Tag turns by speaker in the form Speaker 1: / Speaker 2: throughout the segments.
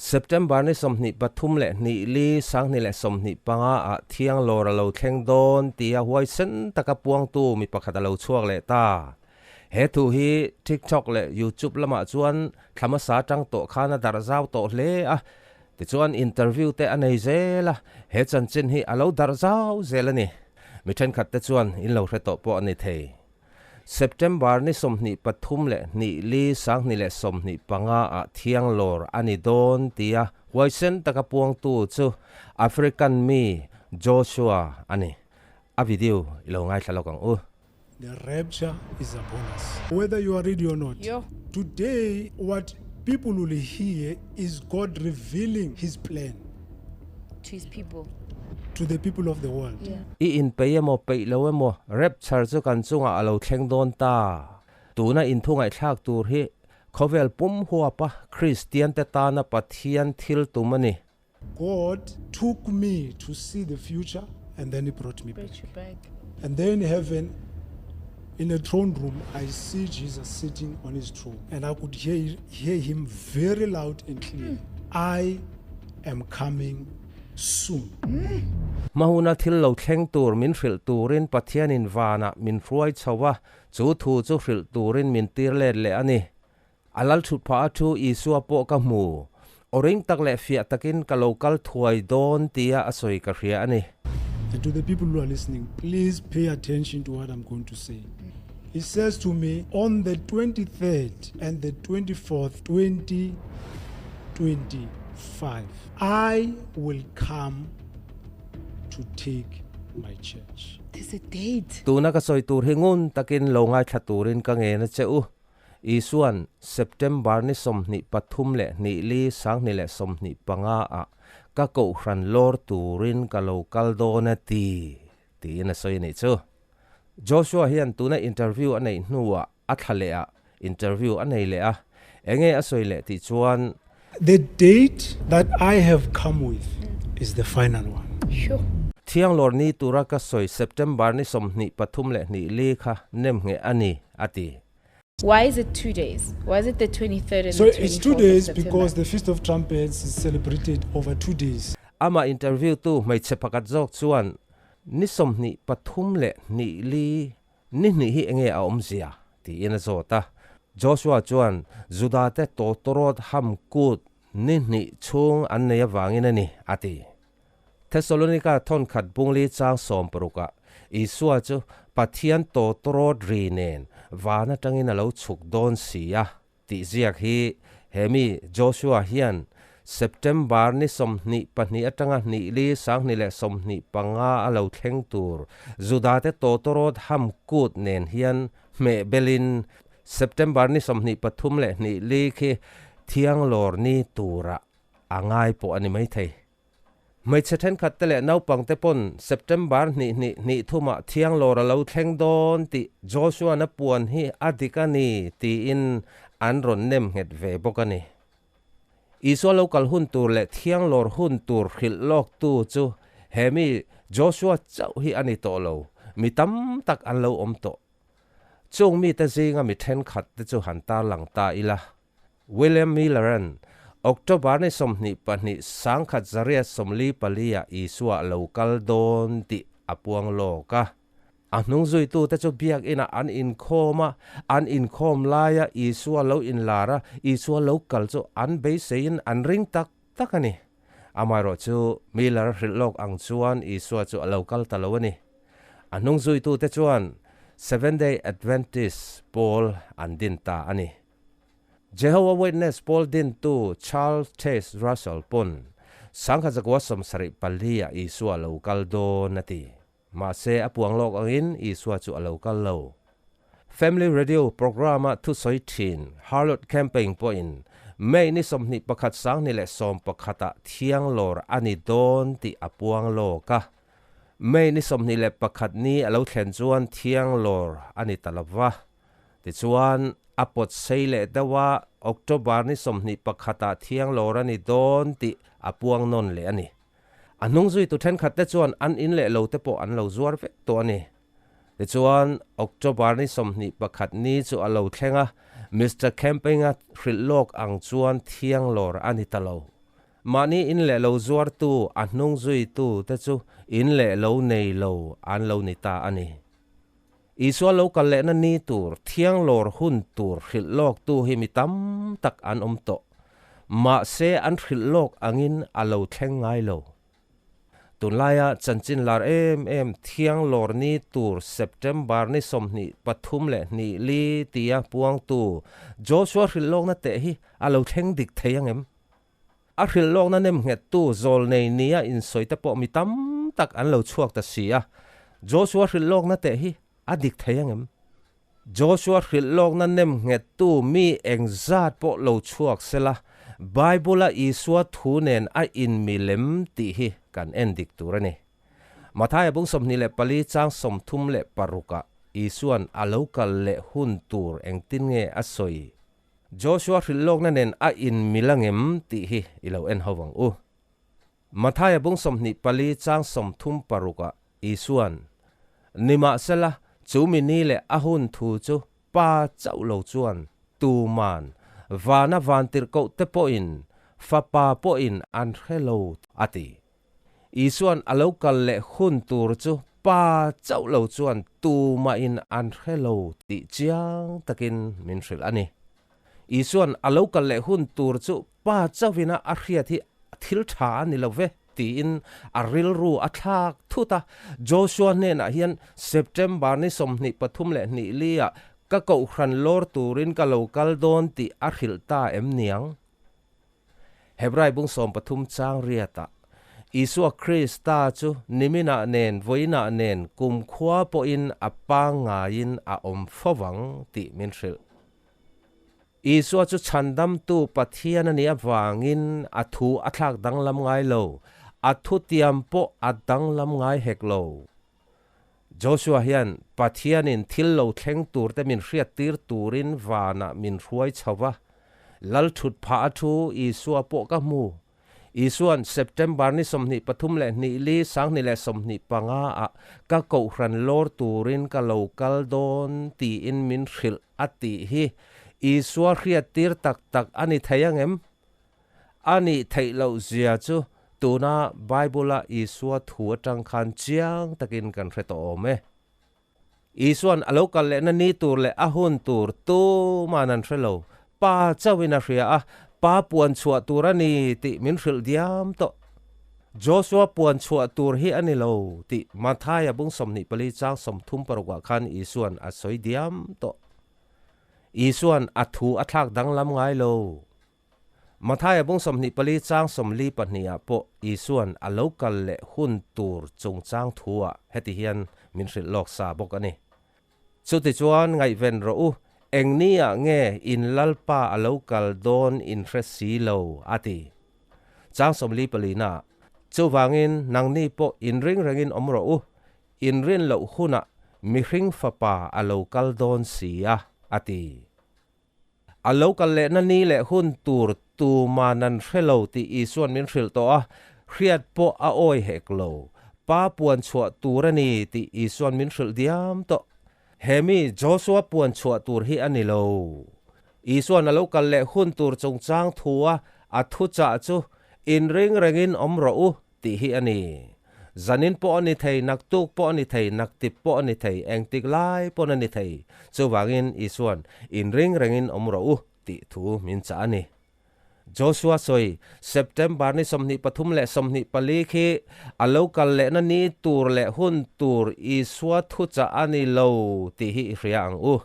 Speaker 1: September ni 23 leh hnih li 2025 ah thiang lawr a lo thleng dawn tia huaisen taka puangtu mi pakhat a lo chhuak leh ta. He thu hi TikTok leh YouTube lamah chuan thla hmasa atang tawh khan a darh zau tawh hle a, tichuan interview te a nei zel a, he chanchin hi a lo darh zau zel a ni. Mi thenkhat te chuan in lo hre tawh pawh a ni thei. September ni 23 leh hnih li 2025 ah thiang lawr a ni dawn tia huaisen taka puangtu chu African mi Joshua a ni. A video i lo ngaithla lawk ang u.
Speaker 2: The rapture is upon us. Whether you are ready or not.
Speaker 3: Yo.
Speaker 2: Today what people will hear is God revealing his plan.
Speaker 3: To his people.
Speaker 2: To the people of the world.
Speaker 3: Yeah.
Speaker 1: I inpeih emaw peih lo emaw rapture chu kan chungah a lo thleng dawn ta. Tuna inthungaihthlak tur hi khawvel pum huapa Kristian te tana Pathian thil tum a ni.
Speaker 2: God took me to see the future and then he brought me back.
Speaker 3: Brought you back.
Speaker 2: And there in heaven, in a throne room, I see Jesus sitting on his throne. And I could hear, hear him very loud and clear. I am coming soon.
Speaker 1: Hmahuna thil lo thleng tur min hrilh turin Pathianin vanah min hruai chho a, chu thu chu hrilh turin min tir let leh a ni. A lal thut phah a thu Isua pawh ka hmu. Aw ring tak leh fiah takin ka lo kal thuai dawn tia a sawi ka hria a ni.
Speaker 2: And to the people who are listening, please pay attention to what I'm going to say. He says to me, on the 23rd and the 24th, 2025, I will come to take my church.
Speaker 3: There's a date.
Speaker 1: Tuna ka sawi tur hi ngun takin lo ngaithla turin ka ngen a che u. Isua'n September ni 23 leh hnih li 2025 ah ka kohhran lawr turin ka lo kal dawn a ti, tiin a sawi a nih chu. Joshua hian tuna interview a neih hnuah a thla leh ah interview a nei leh a, enge a sawi leh tih chuan.
Speaker 2: The date that I have come with is the final one.
Speaker 3: Sure.
Speaker 1: Thiang lawr ni tura ka sawi September ni 23 leh hnih li kha nemngheh a ni, a ti.
Speaker 3: Why is it 2 days? Why is it the 23rd and
Speaker 2: So
Speaker 3: the
Speaker 2: it's 2
Speaker 3: 24th of
Speaker 2: days
Speaker 3: September?
Speaker 2: because the Feast of Trumpets is celebrated over 2 days.
Speaker 1: Amah interview tu hmeichhe pakhat zawk chuan ni 23 leh hnih li ni hnih hi enge a awmzia? tiin a zawt a. Joshua chuan Juda te tawtawrawt ham kut ni hnih chhung an nei avangin a ni, a ti. Thessalonika thawnkhat bungli chang 60ah Isua chu Pathian tawtawrawt ri nen van atangin a lo chhuk dawn si a tih ziak hi he mi Joshua hian September ni 22 atanga hnih li 2025 a lo thleng tur Judate tawtawrawt ham kut nen hian hmeh belin September ni 23 leh hnih li khi thianglawr ni turah a ngai pawh a ni maithei. Hmeichhe thenkhat te leh naupang te pawn September hnih hnih hnih thumah thianglawr a lo thleng dawn tih Joshua-na puan hi a dik a ni tiin an rawn nem nghet ve bawk a ni. Isua lo kal hun tur leh thianglawr hun tur hrilh lawktu chu he mi Joshua chauh hi a ni tawh lo, mi tam tak an lo awm tawh. Chung mite zinga mi thenkhat te chu han tarlang ta ila. William Miller-a'n October ni 22 1944 ah Isua a lo kal dawn tih a puang lawk a. A hnung zuitute chu biakinah an inkhawm a, an inkhawm laia Isua lo inlar a, Isua lo kal chu an beiseiin an ring tak tak a ni. Amaherawhchu Miller-a hrilh lawk ang chuan Isua chu a lo kal ta lo a ni. A hnung zuitute chuan Seventh-day Adventist pawl an din ta a ni. Jehovah Witness pawl dintu Charles Taze Russell pawn 1974 ah Isua a lo kal dawn a ti. Mahse a puang lawk angin Isua chu a lo kal lo. Family Radio program-a thusawi thin Harlot Camping pawhin May ni 21 2011 ah thianglawr a ni dawn tih a puang lawk a. May ni 21 ni a lo thlen chuan thianglawr a ni ta lova. Tichuan, a pawt sei leh deuh a, October ni 21 ah thianglawr a ni dawn tih a puang nawn leh a ni. A hnung zuitu thenkhat te chuan an in leh lo te pawh an lo zuar vek tawh a ni. Tichuan, October ni 21 ni chu a lo thleng a, Mister Camping-a hrilh lawk ang chuan thianglawr a ni ta lo. Mahni in leh lo zuartu a hnung zuitu te chu in leh lo nei lo an lo ni ta a ni. Isua lo kal lehna ni tur, thianglawr hun tur hrilh lawktu hi mi tam tak an awm tawh. Mahse an hrilh lawk angin a lo thleng ngai lo. Tunlaia chanchin lar em em thianglawr ni tur September ni 23 li tia puangtu Joshua hrilh lawkna teh hi a lo thleng dik thei ang em? A hrilh lawkna nem nghettu zawl nei nia insawi te pawh mi tam tak an lo chhuak ta si a, Joshua hrilh lawkna teh hi a dik thei ang em? Joshua hrilh lawkna nem nghettu mi engzat pawh lo chhuak sela, Bible-a Isua thu nen a inmilem tih hi kan en dik tur a ni. Mathaia bung 24 chang 36-ah Isua'n a lo kal leh hun tur engtin nge a sawi? Joshua hrilh lawkna nen a inmil angem tih hi i lo en ho ang u. Mathaia bung 24 chang 36-ah Isua'n, Nimahsela, chu mi ni leh a hun thu chu Pa chauh lo chuan tuman, vana vantirhkoh te pawhin, Fapa pawhin an hre lo, a ti. Isua'n a lo kal leh hun tur chu Pa chauh lo chuan tumahin an hre lo tih chiang takin min hrilh a ni. Isua'n a lo kal leh hun tur chu Pa chauhina a hriat hi thil tha a ni lo ve tiin a rilru a thlak thut a. Joshua hnenah hian September ni 23 liah ka kohhran lawr turin ka lo kal dawn tih a hrilh ta em niang? Hebrai bung 13 chang riatah, Isua Krista chu niminah nen vawiinah nen kumkhua pawhin a pangngaiin a awm fo vang tih min hrilh. Isua chu chhandamtu Pathian a nih avangin a thu a thlak danglam ngai lo, a thutiam pawh a danglam ngai hek lo. Joshua hian Pathianin thil lo thleng turte min hriattir turin vanah min hruai chho va, Lal thut phah a thu Isua pawh ka hmu. Isua'n September ni 23 li 2025 ah ka kohhran lawr turin ka lo kal dawn tiin min hrilh a tih hi Isua hriattir tak tak a ni thei angem? A nih theih loh zia chu tuna Bible-a Isua thu atang khan chiang takin kan hre tawh awm e. Isua'n a lo kal lehna ni tur leh a hun tur tuman an hre lo. Pa chauhin a hria a, Pa puan chhuah tur a ni tih min hrilh diam tawh. Joshua puan chhuah tur hi a ni lo tih Mathaia bung 24 chang 36 ah khan Isua'n a sawi diam tawh. Isua'n a thu a thlak danglam ngai lo. Mathaia bung 24 chang 42 ah pawh Isua'n a lo kal leh hun tur chungchang thuah heti hian min hrilh lawk sa bawk a ni. Chutichuan ngaihven rawh u, eng ni ah nge in Lalpa a lo kal dawn in hre si lo, a ti. Chang 44 naah, Chuvangin nangni pawh in ring rengin awm rawh u, in rin loh hunah mihring fapa a lo kal dawn si a, a ti. A lo kal lehna ni leh hun tur tuman an hre lo tih Isua'n min hrilh tawh a, hriat pawh a awi hek lo. Pa puan chhuah tur a ni tih Isua'n min hrilh diam tawh. He mi Joshua puan chhuah tur hi a ni lo. Isua'n a lo kal leh hun tur chungchang thua a thuchah chu, Inring rengin awm rawh u, tih hi a ni. Zanin pawh a ni thei, naktuk pawh a ni thei, naktip pawh a ni thei, engtik lai pawn a ni thei. Chuvangin Isua'n, Inring rengin awm rawh u, tih thu min chah a ni. Joshua sawi, September ni 23 leh 24 khi a lo kal lehna ni tur leh hun tur Isua thuchah a ni lo tih hi i hria ang u.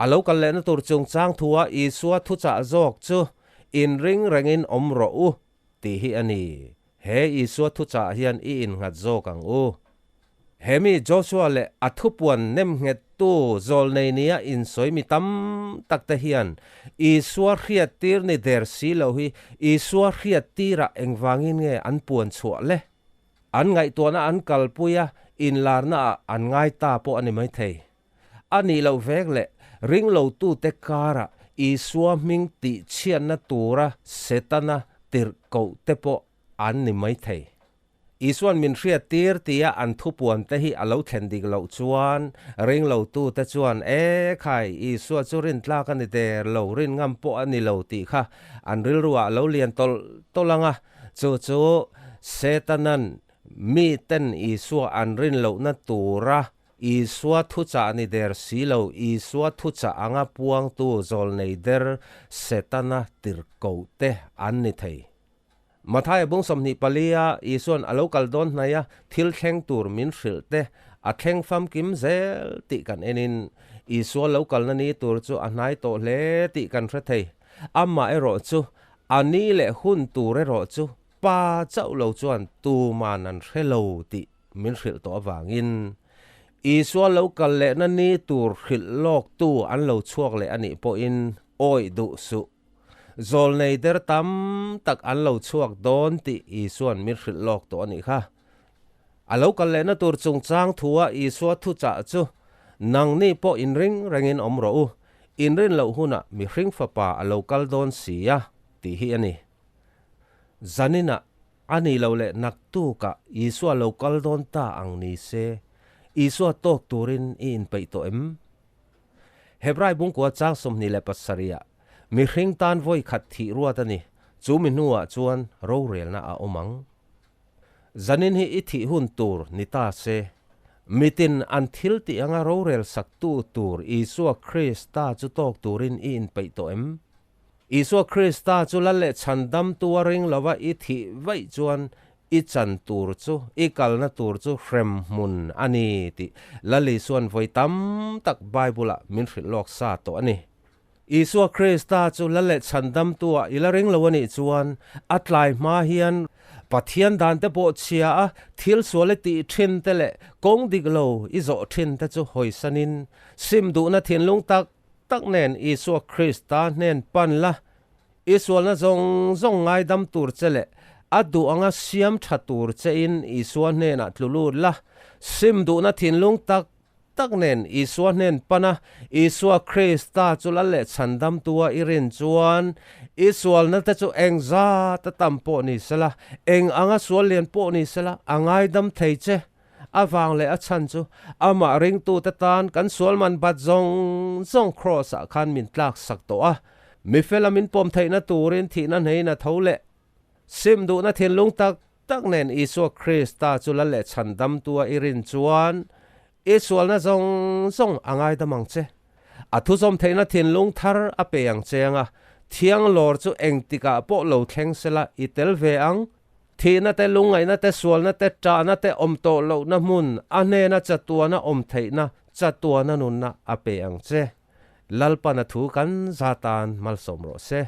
Speaker 1: A lo kal lehna tur chungchang thua Isua thuchah zawk chu, Inring rengin awm rawh u, tih hi a ni. He Isua thuchah hian i innghat zawk ang u. He mi Joshua leh a thupuan nemnghettu zawlnei nia insawi mi tam tak te hian Isua hriattir ni der si lo hi Isua hriattirah engvangin nge an puan chhuah le? An ngaihtuahna an kalpui a, inlarnaah an ngai ta pawh a ni maithei. A nih loh vek leh ringlotute karah Isua hming tihchhiatna tura Setana tirhkoh te pawh an ni maithei. Isua'n min hriattir tia an thupuante hi a lo thlen dik loh chuan ringlotute chuan, E khai, Isua chu rintlak a ni der lo, rin ngam pawh a ni lo tih kha an rilruah a lo lian tawlh tawlh ang a. Chu chu Setanan miten Isua an rin lohna tura Isua thuchah ni der si lo, Isua thuchah anga puangtu zawlnei der Setana tirhkohte an ni thei. Mathaia bung 24 a Isuan a lo kal dawn hnaih a, thil thleng tur min hrilh te a thleng famkim zel tih kan enin Isua lo kalna ni tur chu a hnai tawh hle tih kan hre thei. Amah erawh chu a ni leh hun tur erawh chu Pa chauh lo chuan tuman an hre lo tih min hrilh tawh avangin Isua lo kal lehna ni tur hrilh lawktu an lo chhuak leh anih pawhin awih duh suh. Zawlnei der tam tak an lo chhuak dawn tih Isua'n min hrilh lawk tawh a nih kha. A lo kal lehna tur chungchang thua Isua thuchah chu, Nangni pawh inring rengin awm rawh u, inrin loh hunah mihring fapa a lo kal dawn si a, tih hi a ni. Zaninah a nih loh leh naktukah Isua lo kal dawn ta ang ni se, Isua tawk turin i inpeih tawh em? Hebrai bungkua chang 27 ah mihring tan vawi khat thih ruat a ni, chu mi hnuah chuan rorelna a awm ang. Zanin hi i thih hun tur ni ta se, mitin an thil tih anga rorel saktu tur Isua Krista chu tawk turin i inpeih tawh em? Isua Krista chu lal leh chhandamtu a ring lova i thih vaih chuan i chan tur chu, i kalna tur chu hrem hmun a ni tih Lal Isua'n vawi tam tak Bible-ah min hrilh lawk sa tawh a ni. Isua Krista chu lal leh chhandamtu-ah i la ring lo a nih chuan a tlai hma hian Pathian dante pawh chhia a, thil sual i tih thin te leh kawng dik lo i zawh thin te chu hawisanin sim duhna thinlung tak tak nen Isua Krista hnen pan la, I sualna zawng zawng ngaidam tur che leh a duh anga siam tha tur chein Isua hnenah tlu lut la, sim duhna thinlung tak tak nen Isua hnen pan a, Isua Krista chu lal leh chhandamtua i rin chuan i sualna te chu eng zat a tam pawh ni sela, eng anga sual lian pawh ni sela a ngaidam thei che. Avang leh a chhan chu amah ringtute tan kan sual man bat zawng zawng Kraws ah khan min tlak sak tawh a, mifela min pawm theihna turin thihna hneiin a tho leh. Sim duhna thinlung tak tak nen Isua Krista chu lal leh chhandamtua i rin chuan i sualna zawng zawng a ngaidam ang che. A thuzawm theihna thinlung thar a pe ang che anga thiang lawr chu engtikah pawh lo thleng sela i tel ve ang. Thihna te, lungngaihna te, sualna te, ṭahna te awm tawh lohna hmun, a hnena chatuana awm theihna, chatuana nunna a pe ang che. Lalpan a thu kan za tan malsawm rawh se.